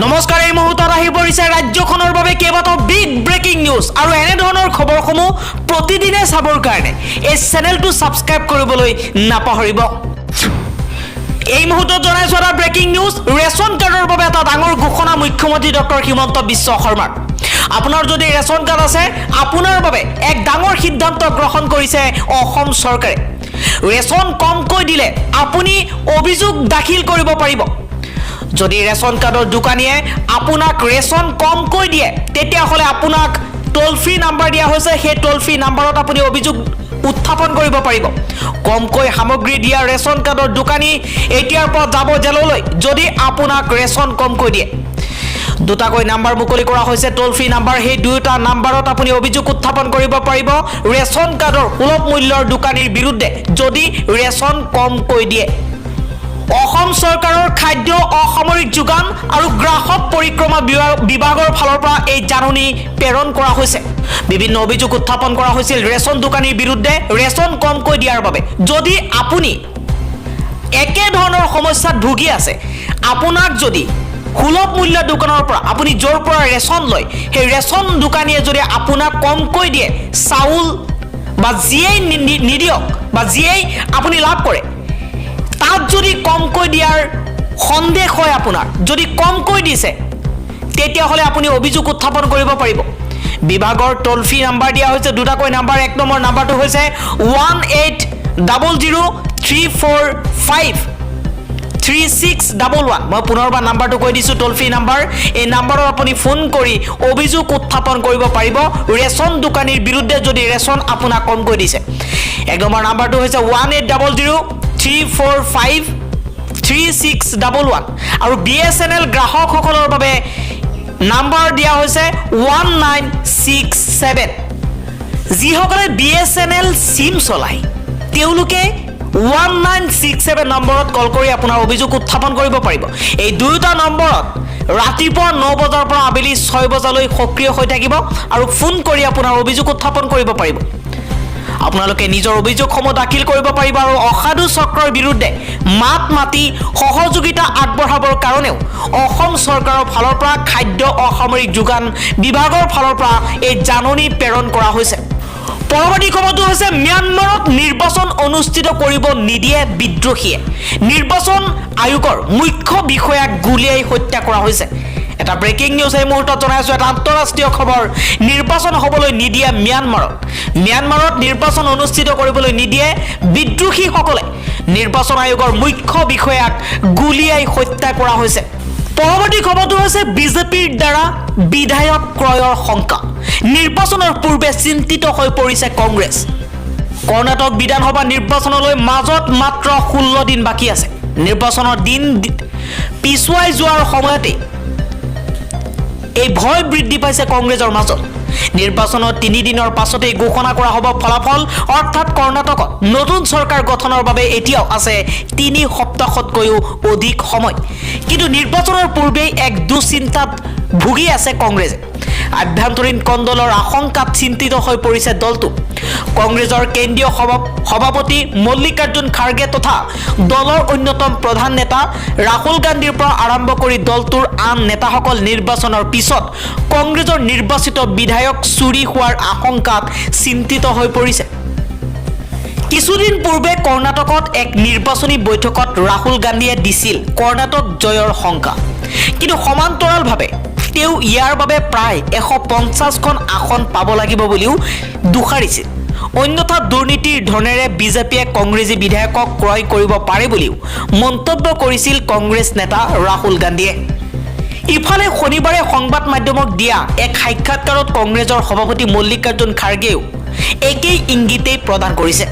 নমস্কাৰ, এই মুহূৰ্তত আহি পৰিছে ৰাজ্যখনৰ বাবে কেইবাটাও বিগ ব্ৰেকিং নিউজ আৰু এনেধৰণৰ খবৰসমূহ প্ৰতিদিনে চাবৰ কাৰণে এই চেনেলটো ছাবস্ক্ৰাইব কৰিবলৈ নাপাহৰিব। এই মুহূৰ্তত জনাইছো এটা ব্ৰেকিং নিউজ। ৰেচন কাৰ্ডৰ বাবে এটা ডাঙৰ ঘোষণা মুখ্যমন্ত্ৰী ডক্টৰ হিমন্ত বিশ্ব শৰ্মাৰ। আপোনাৰ যদি ৰেচন কাৰ্ড আছে, আপোনাৰ বাবে এক ডাঙৰ সিদ্ধান্ত গ্ৰহণ কৰিছে অসম চৰকাৰে। ৰেচন কমকৈ দিলে আপুনি অভিযোগ দাখিল কৰিব পাৰিব। যদি ৰেচন কাৰ্ডৰ দোকানীয়ে আপোনাক ৰেচন কমকৈ দিয়ে, তেতিয়াহ'লে আপোনাক টোল ফ্ৰী নাম্বাৰ দিয়া হৈছে। সেই টোল ফ্ৰী নাম্বাৰত আপুনি অভিযোগ উত্থাপন কৰিব পাৰিব। কমকৈ সামগ্ৰী দিয়া ৰেচন কাৰ্ডৰ দোকানী এতিয়াৰ পৰা যাব জেললৈ, যদি আপোনাক ৰেচন কমকৈ দিয়ে। দুটাকৈ নাম্বাৰ মুকলি কৰা হৈছে, টোল ফ্ৰী নাম্বাৰ। সেই দুয়োটা নাম্বাৰত আপুনি অভিযোগ উত্থাপন কৰিব পাৰিব ৰেচন কাৰ্ডৰ সুলভ মূল্যৰ দোকানীৰ বিৰুদ্ধে, যদি ৰেচন কমকৈ দিয়ে। অসম চৰকাৰৰ খাদ্য, অসামৰিক যোগান আৰু গ্ৰাহক পৰিক্ৰমা বিভাগৰ ফালৰ পৰা এই জাননী প্ৰেৰণ কৰা হৈছে। বিভিন্ন অভিযোগ উত্থাপন কৰা হৈছিল ৰেচন দোকানীৰ বিৰুদ্ধে ৰেচন কমকৈ দিয়াৰ বাবে। যদি আপুনি একেধৰণৰ সমস্যাত ভুগি আছে, আপোনাক যদি সুলভ মূল্যৰ দোকানৰ পৰা, আপুনি য'ৰ পৰা ৰেচন লয়, সেই ৰেচন দোকানীয়ে যদি আপোনাক কমকৈ দিয়ে চাউল বা যিয়েই নিদিয়ক বা যিয়েই আপুনি লাভ কৰে, তাত যদি কমকৈ দিয়াৰ সন্দেহ হয় আপোনাৰ, যদি কমকৈ দিছে, তেতিয়াহ'লে আপুনি অভিযোগ উত্থাপন কৰিব পাৰিব। বিভাগৰ টোল ফ্ৰী নাম্বাৰ দিয়া হৈছে দুটাকৈ নাম্বাৰ। এক নম্বৰ নাম্বাৰটো হৈছে 1800 345 3611। মই পুনৰবাৰ নাম্বাৰটো কৈ দিছোঁ, টোল ফ্ৰী নাম্বাৰ। এই নাম্বাৰত আপুনি ফোন কৰি অভিযোগ উত্থাপন কৰিব পাৰিব ৰেচন দোকানীৰ বিৰুদ্ধে, যদি ৰেচন আপোনাক কমকৈ দিছে। এক নম্বৰ নাম্বাৰটো হৈছে 1800 345 3611 আৰু বিএছএনএল গ্ৰাহকসকলৰ বাবে নাম্বাৰ দিয়া হৈছে 1967। যিসকলে বিএছএনএল চিম চলায়, তেওঁলোকে 1967 নম্বৰত কল কৰি আপোনাৰ অভিযোগ উত্থাপন কৰিব পাৰিব। এই দুয়োটা নম্বৰত ৰাতিপুৱা 9 বজাৰ পৰা আবেলি 6 বজালৈ সক্ৰিয় হৈ থাকিব আৰু ফোন কৰি আপোনাৰ অভিযোগ উত্থাপন কৰিব পাৰিব। আপোনালোকে নিজৰ অভিযোগসমূহ দাখিল কৰিব পাৰিব আৰু অসাধু চক্ৰৰ বিৰুদ্ধে মাত মাতি সহযোগিতা আগবঢ়াবৰ কাৰণেও অসম চৰকাৰৰ ফালৰ পৰা, খাদ্য অসামৰিক যোগান বিভাগৰ ফালৰ পৰা এই জাননী প্ৰেৰণ কৰা হৈছে। পৰৱৰ্তী খবৰটো হৈছে ম্যানমাৰত নিৰ্বাচন অনুষ্ঠিত কৰিব নিদিয়ে বিদ্ৰোহীয়ে। নিৰ্বাচন আয়োগৰ মুখ্য বিষয়াক গুলীয়াই হত্যা কৰা হৈছে। এটা ব্ৰেকিং নিউজ এই মুহূৰ্তত জনাই আছোঁ, এটা আন্তঃৰাষ্ট্ৰীয় খবৰ। নিৰ্বাচন হ'বলৈ নিদিয়ে ম্যানমাৰত। ম্যানমাৰত নিৰ্বাচন অনুষ্ঠিত কৰিবলৈ নিদিয়ে বিদ্ৰোহীসকলে। নিৰ্বাচন আয়োগৰ মুখ্য বিষয়াক গুলীয়াই হত্যা কৰা হৈছে। পৰৱৰ্তী খবৰটো হৈছে বিজেপিৰ দ্বাৰা বিধায়ক ক্ৰয়ৰ শংকা। নিৰ্বাচনৰ পূৰ্বে চিন্তিত হৈ পৰিছে কংগ্ৰেছ। কৰ্ণাটক বিধানসভা নিৰ্বাচনলৈ মাজত মাত্ৰ 16 দিন বাকী আছে। নিৰ্বাচনৰ দিন পিছুৱাই যোৱাৰ সময়তেই এই ভয় বৃদ্ধি পাইছে কংগ্ৰেছৰ মাজত। নিৰ্বাচনৰ 3 দিনৰ পাছতেই ঘোষণা কৰা হ'ব ফলাফল। অৰ্থাৎ কৰ্ণাটকত নতুন চৰকাৰ গঠনৰ বাবে এতিয়াও আছে 3 সপ্তাহতকৈও অধিক সময়। কিন্তু নিৰ্বাচনৰ পূৰ্বেই এক দুশ্চিন্তাত ভুগি আছে কংগ্ৰেছে। আভ্যন্তৰীণ কন্দলৰ আশংকাত চিন্তিত হৈ পৰিছে দলটো। কংগ্ৰেছৰ কেন্দ্ৰীয় সভাপতি মল্লিকাৰ্জুন খাৰ্গে তথা দলৰ অন্যতম প্ৰধান নেতা ৰাহুল গান্ধীৰ পৰা আৰম্ভ কৰি দলটোৰ আন নেতাসকল নিৰ্বাচনৰ পিছত কংগ্ৰেছৰ নিৰ্বাচিত বিধায়ক চুৰি হোৱাৰ আশংকাত চিন্তিত হৈ পৰিছে। কিছুদিন পূৰ্বে কৰ্ণাটকত এক নিৰ্বাচনী বৈঠকত ৰাহুল গান্ধীয়ে দিছিল কৰ্ণাটক জয়ৰ শংকা। কিন্তু সমান্তৰালভাৱে তেওঁ ইয়াৰ বাবে প্ৰায় 150খন আসন পাব লাগিব বুলিও দোহাৰিছিল। অন্যথা দুৰ্নীতিৰ ধনেৰে বিজেপিয়ে কংগ্ৰেছী বিধায়কক ক্ৰয় কৰিব পাৰে বুলিও মন্তব্য কৰিছিল কংগ্ৰেছ নেতা ৰাহুল গান্ধীয়ে। ইফালে শনিবাৰে সংবাদ মাধ্যমক দিয়া এক সাক্ষাৎকাৰত কংগ্ৰেছৰ সভাপতি মল্লিকাৰ্জুন খাৰ্গেও একেই ইংগিতেই প্ৰদান কৰিছে।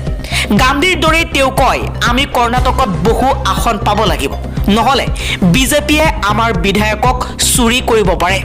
গান্ধীৰ দৰেই তেওঁ কয়, "আমি কৰ্ণাটকত বহু আসন পাব লাগিব, নহ'লে বিজেপিয়ে আমাৰ বিধায়কক চুৰি কৰিব পাৰে।"